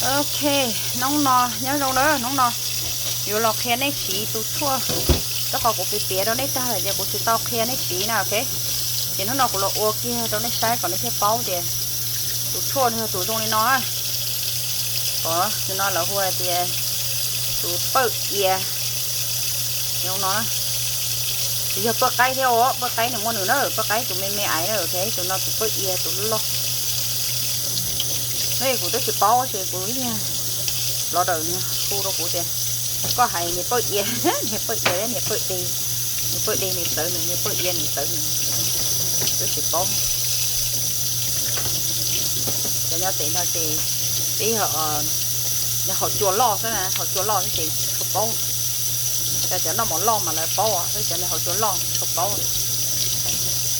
Ok, hnub no nyob zoo na, hnub no yuav los qhia nej siv tus tshuaj, rau qhov kuv piav piav rau nej tag lawm ces kuv tsis tau qhia nej siv na, ok. Ces hnub no kuv los ua kiag rau nej saib kom nej thiaj paub tias tus tshuaj nws yog tus zoo li no. Kom tus no lawv hu hais tias tus pawj ia, zoo no. Tsis yog pawj qaib thiab os, pawj qaib nws muaj nws na, pawj qaib tus me me aiv na, ok, tus no tus pawj ia tus loj. No kuv twb tsis paub ces kuv ib yam los dawm nws hu rau kuv tias koj hais niag pawj ia, niag pawj ia, niag pawj deg, niag pawj deg nws txawv nws, niag pawj ia nws txawv nws, twb tsis paub. Cov nyob tes no ces peb yog, yog haus cua loj xwb na, haus cua loj xwb ces tsis tshua paub. Cov, cov noj mov loj mas lawv paub, peb cov nws haus cua loj tsis tshua paub.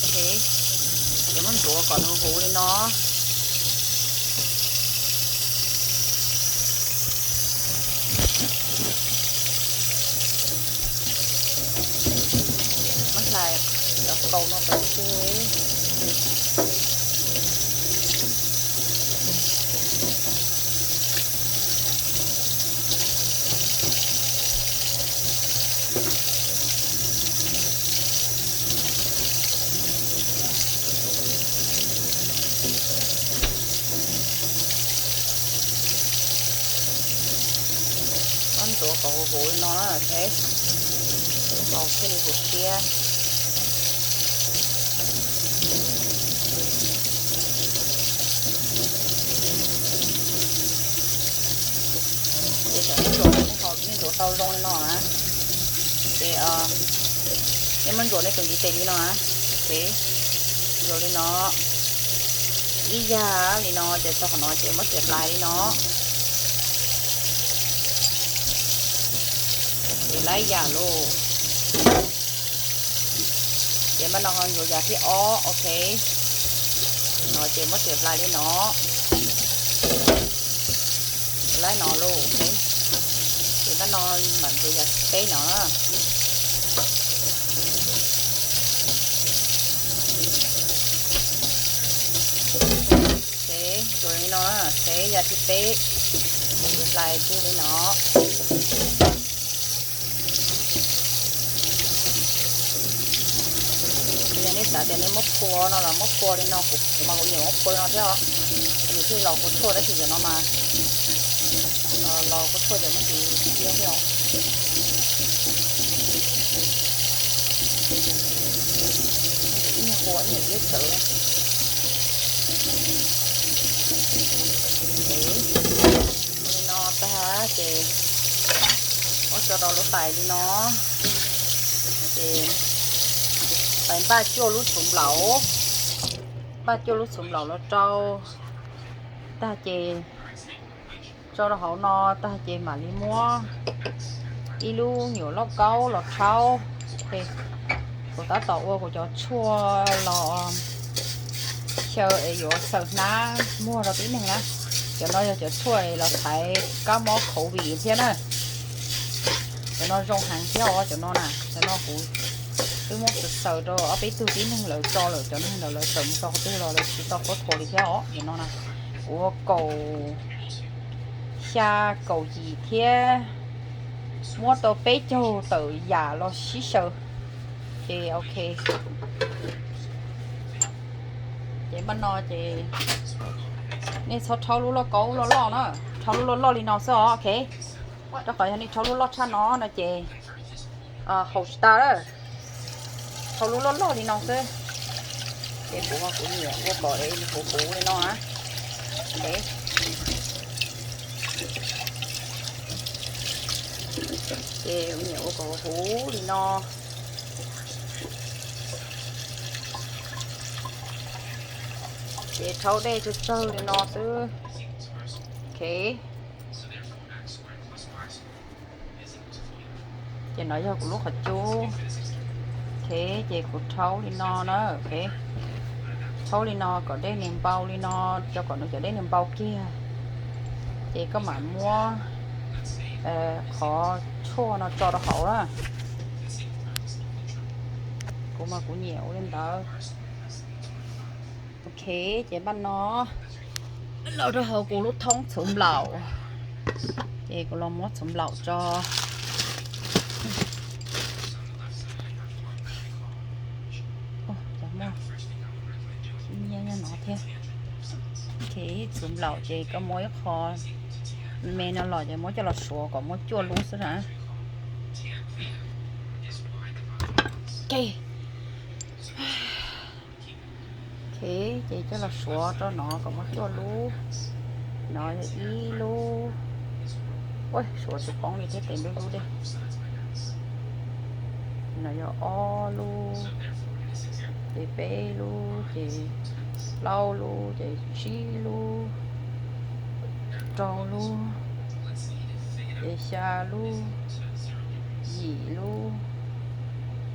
Ok, ces muab ntxuav kom nws huv li no. Muab hlais cov kaus no kom tseg. Muab ntxuav kom huv huv li no na, ok. Ntxuav thiaj li huv siab. Ces thaum nej ntxuav, nej ntxuav tau zoo li no na, ces nej muab ntxuav nej tus ntiv tes li no na, ok, ntxuas li no ib yam li no ces txog qhov no ces muab txiav plais li no. Txiav lab yam lauj. Ces npaj no ho ntxuav yam thib ob, ok. No ces muab txiav plais li no. Lab no lauj, ok. Ces npaj no mam ntxuav yam thib peb no. Ok, ntxuav li no, ok, yam thib peb, txiav plais kiag li no. Yog nej xav tias nej muab phua no los muab phua li no, kuv mas kuv nyiam muab phua li no thiab os. Nws thiaj los kua tshuaj tab sis cov no mas los kua tshuaj ces muab ntxiv thiab thiab os. Ib nyuag kua ib nyuag tiab tsawv. Ua li no tag ces muab tso rau lub tais li no. Ces tais npaj cuaj lub txhuv nplaum, npaj cuaj lub txhuv nplaum los rau tag ces tso rau hauv no tag ces mam li muab ib lub nyuam lauj kaub los rhaub. Kuv tab tom ua kuv cov tshuaj los xyaw es yuav xaws hnab muag rau tib neeg na. Cov no yog cov tshuaj es los thaiv kab mob covid thiab na. Cov no zoo heev thiab os, cov no na, cov no kuv twb muab xaws rau ob peb tug tib neeg lawv tso lawm, cov neeg ntawd lawv tawm mus tso qhov twg los lawv tsis tau qhuav thuav li thiab os. Cov no na, kuv ua kaum xya kaum yim thiab muab tau peb caug tawm yam los sib xyaw. Ces ok, ces npaj no ces nej txhob rhaub lub lauj kaub loj loj na, rhaub lub loj loj li no xwb os, ok. Rau qhov yog nej rhaub lub loj tshaj no no ces haus tsis tas lawm. Rhaub lub loj loj li no xwb. Ces kuv mas kuv nyiam ua kom huv huv li no na. Ces kuv nyiam ua kom huv li no. Ces rhaub dej tsawg tsawg li no xwb. Ok. Ces no yog kuv lub qhov cub. Ok, ces kuv rhaub li no na, ok. Rhaub li no kom dej nws npau li no, rau kom nws cov dej nws npau kiag. Ces koj mam muab qhov tshuaj no tso rau hauv na. Kuv mas kuv nyiam ua li ntawd. Ok, ces npaj no Los rau hauv kuv lub thoob txhuv nplaum, ces kuv los muab txhuv nplaum tso. Nyiaj nyob no thiab. Txhuv nplaum ces koj muab ib qho me no los ces muab coj los suav kom muab cuaj lub xwb na. Ok, ces coj los suav rau no kom muab cuaj lub. No yog ib lub. Ua suav tsis poob li thiab, tes lub lub dej. No yog ob lub, ces peb lub, ces plaub lub, ces tsib lub, rau lub, ces xya lub, yim lub,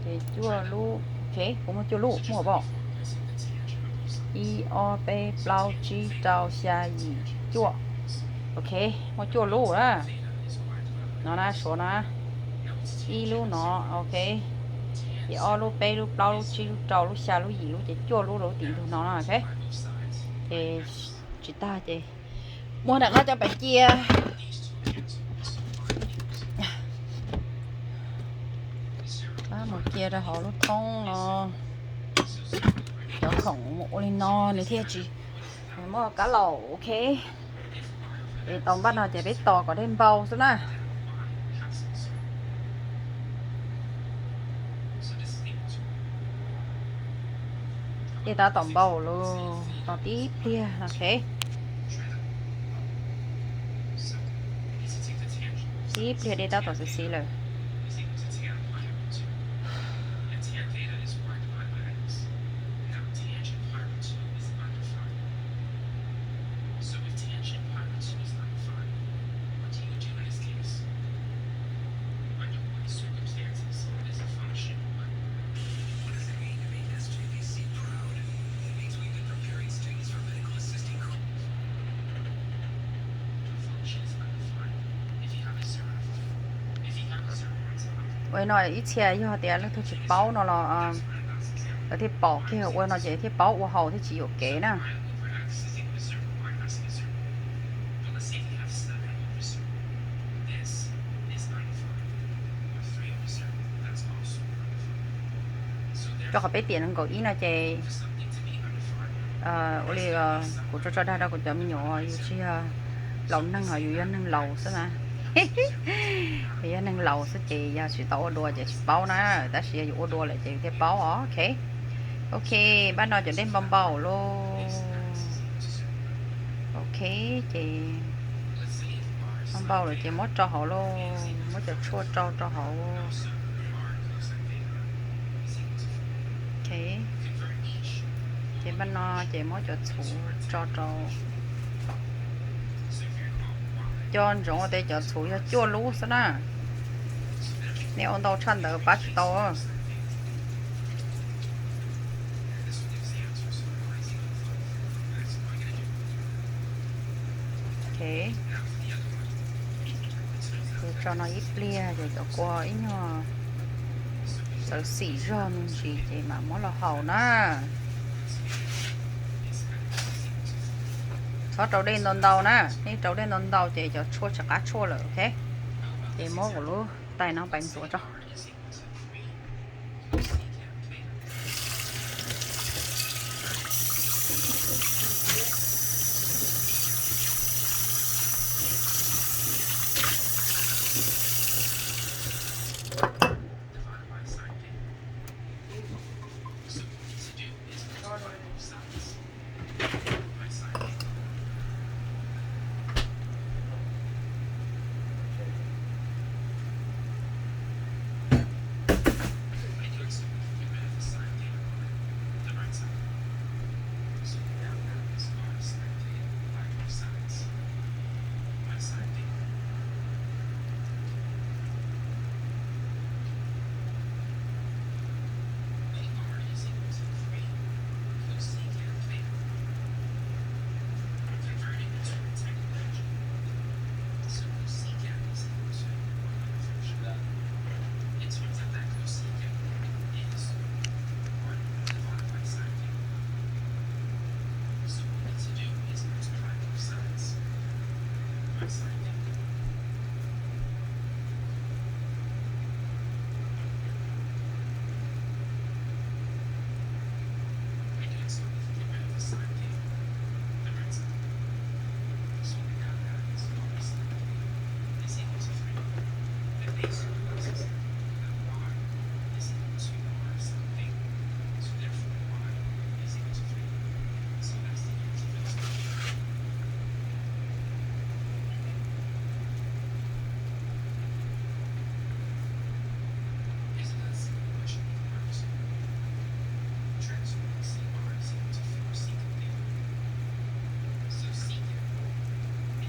ces cuaj lub. Ok, kuv muaj cuaj lub, muaj pom. Ib ob peb plaub tsib rau xya yim cuaj. Ok, muaj cuaj lub na. No na, suav na. Ib lub no, ok. Ces ob lub, peb lub, plaub lub, tsib lub, rau lub, xya lub, yim lub, ces cuaj lub rau lub tim ntug no na, ok. Ces tsis tag ces muab nram qab coj pais cia. Mus cia rau hauv lub thoob no. Cov khoom mus ua li no nws thiaj tsis muaj kab laum, ok. Es tau npaj no ces peb tos kom dej npau xwb na. Dej tab tom npau lawm, tos tib pliag, ok. Tib pliag dej tab tom xiv xiv lawm. Ua no ib txhia yog tias leej twg tsis paub no los lawv thiaj pom kiag ua no ces thiaj paub ua haus thiaj tsis yuam kev na. Rau qhov peb tiam nees nkaum ib no ces ua li kuv tso tso dag rau kuv cov me nyuam, yus tsis yog laus neeg os, yus yog neeg laus xwb na. Yus yog neeg laus xwb ces yog tsis tau ua dua ces tsis paub na, tab sis yog yus ua dua lawm ces yus thiaj paub os, ok. Ok, npaj no cov dej npau npau lauj. Ok, ces npau npau lawm ces muab rau hauv lauj, muab cov tshuaj rau rau hauv. Ok, ces npaj no ces muab cov txhuv tso rau. Nco ntsoov tias cov txhuv yog cuaj lub xwb na. Nej ua ntau tshaj ntawd pab tsis tau. Ok, ces tso no ib pliag ces cov kua ib nyuag txawv xim zog me ntsis ces mam muab los haus na. Txhob rau dej ntau ntau na, nej rau dej ntau ntau ces cov tshuaj tsis qab tshuaj lawm, ok. Ces muab kuv lub tais no pais ntxuav tso.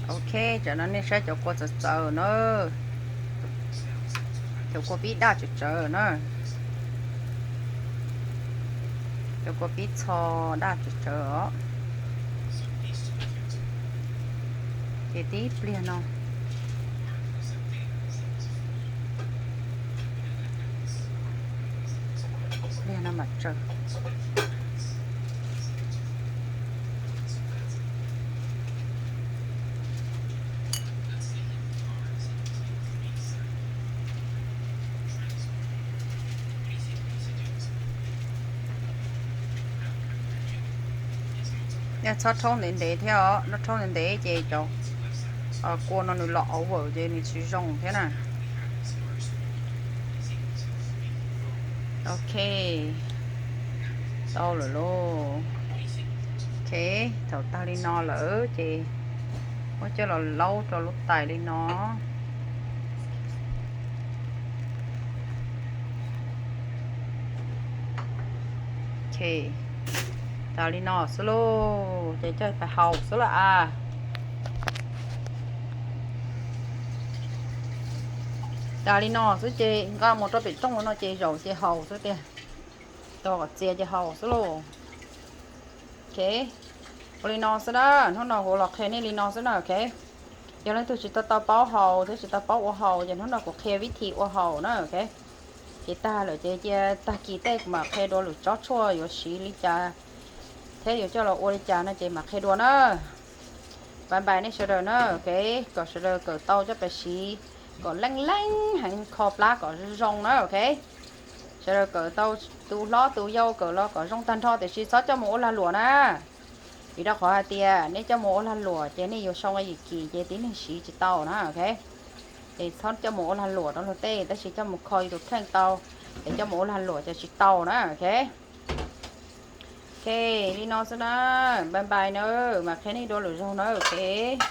Ok, tam no nej saib cov kua txawv txawv na. Cov kua pib daj tsawv tsawv na. Cov kua pib txho daj tsawv tsawv os. Ces tib pliag no, pliag no mam tsaws. Txhob rhaub ntev ntev thiab os, no rhaub ntev ntev ces cov kua no nws los over ces nws tsis zoo thiab na. Ok, tau lawm lauj. Ok, thaum tag li no lawm ces muab coj los laub rau lub tais li no. Ok, tag li no xwb lauj, ces coj pais haus xwb lawm a. Tag li no xwb ces nqa mus rau pem rooj no ces zaum ces haus xwb tiag. Tos kom txias ces haus xwb lauj. Ok, ua li no xwb na, hnub no kuv los qhia nej li no xwb na, ok. Yog leej twg tsis tau tau paub haus thiab tsis tau paub ua haus ces hnub no kuv qhia vib thim ua haus na, ok. Ces tag lawm ces cia tag kis tej kuv mam qhia dua lwm tsob tshuaj yuav siv li cas thiab yuav coj los ua li cas no ces mam qhia dua na. Bye bye nej sawv daws na, ok. Kom sawv daws kawm tau coj pais siv kom leej leej heev, kho plab kom zoo zoo na, ok. Sawv daws kawm tau, tus hlob tus yau kawm los kom zoo tag nrho tiam sis txhob coj mus ua lag luam na. Vim rau qhov hais tias nej coj mus ua lag luam ces nej yuav sau nqe yim kim ces tib neeg siv tsis tau na, ok. Ces txhob coj mus ua lag luam rau luag tej, tab sis coj mus kho yus tus kheej tau, es coj mus ua lag luam ces tsis tau na, ok. Ok, li no xwb na, bye bye na, mam qhia nej dua lwm zaug na, ok.